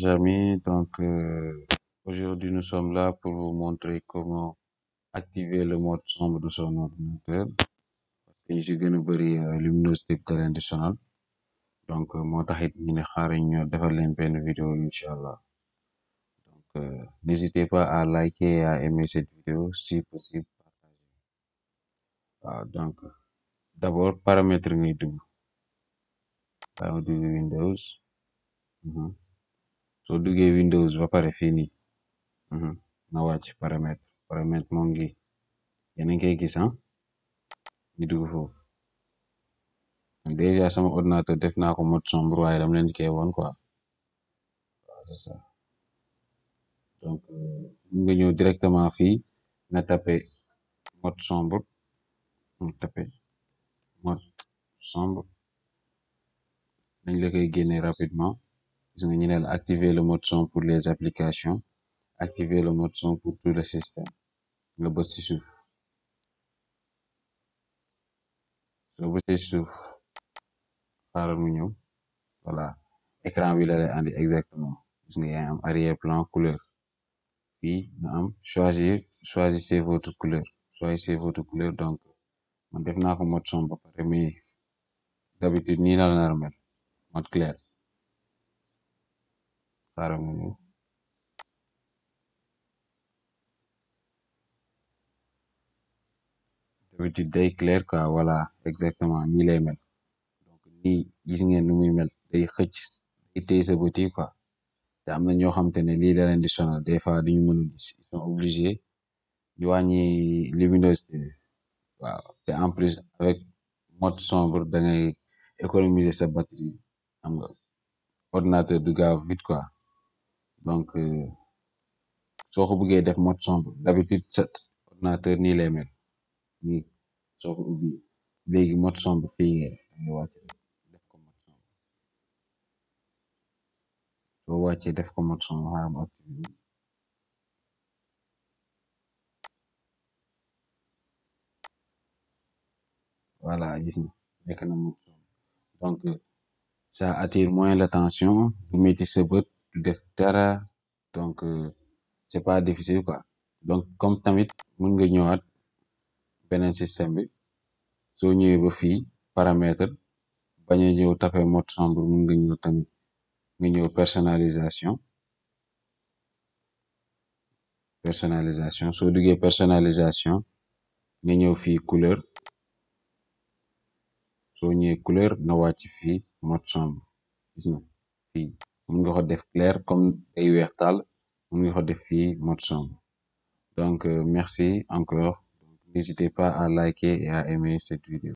Amis, aujourd'hui nous sommes là pour vous montrer comment activer le mode sombre de son ordinateur. Ñu ci gën a bëri luminosité bi da leen di sonal moo taxit ñu ne xaaral ñu defal leen benn vidéo incha allah n'hésitez pas à liker et à aimer cette vidéo si possible partager waaw d'abord paramètre ngay dugg waaw dugg Windows soo duggee Windows ba pare fii nii nga wàcc paramètre moo ngi yéen a ngi koy gis ñu dugg foofu déjà sama ordinateur def naa ko mode sombre waaye dama leen koy woon quoi waaw c'est ça nga ñëw directement fii nga tapé mode sombre dañ la koy génne rapidement gis nga ñu ne la activer le mode sombre pour les applications activer le mode sombre pour tout le système nga bës ci suuf soo bësee suuf xaaral mu ñëw voilà écran bi la lay andi exactement gis nga yaa am arrière plan couleur fii nga am choisissez votre couleur donc man def naa ko mode sombre ba pare mais d'habitude nii la nar mel mode clair xaaral mu ñëw d'habitude day clair quoi voilà exactement nii lay mel donc nii gis ngeen nu muy mel day xëcc day téye sa bët yi quoi te am na ñoo xamante ne lii la leen di sonal des fois duñu mën a gis ils sont obligés ñu wàññi luminosité waaw te en plus avec mode sombre da ngay économiser sa batterie xam nga ordinateur du gaaw vite quoi donc soo ko bëggee def mode sombre d'habitude sa ordinateur nii lay mel nii soo ko ubbi léegi mode sombre fii nga wàcc def ko mode sombre soo wàccee def ko mode sombre xaaral ma activé voilà gis nga nekk na mode sombre donc ça attire moins l'attention du metti sa bët du def dara donc c'est pas difficile quoi donc comme tamit mën nga ñëwaat beneen système bi soo ñëwee ba fii paramètre bañ a ñëw tapé mode sombre mën nga ñëw tamit nga ñëw personnalisation soo duggee personnalisation nga ñëw fii couleur soo ñëwee couleur nga wàcc fii mode sombre gis nga fii mën nga ko def clair comme ay weex tàll mën nga ko def fii mode sombre donc merci encore n'hésitez pas à liker et à aimer cette vidéo.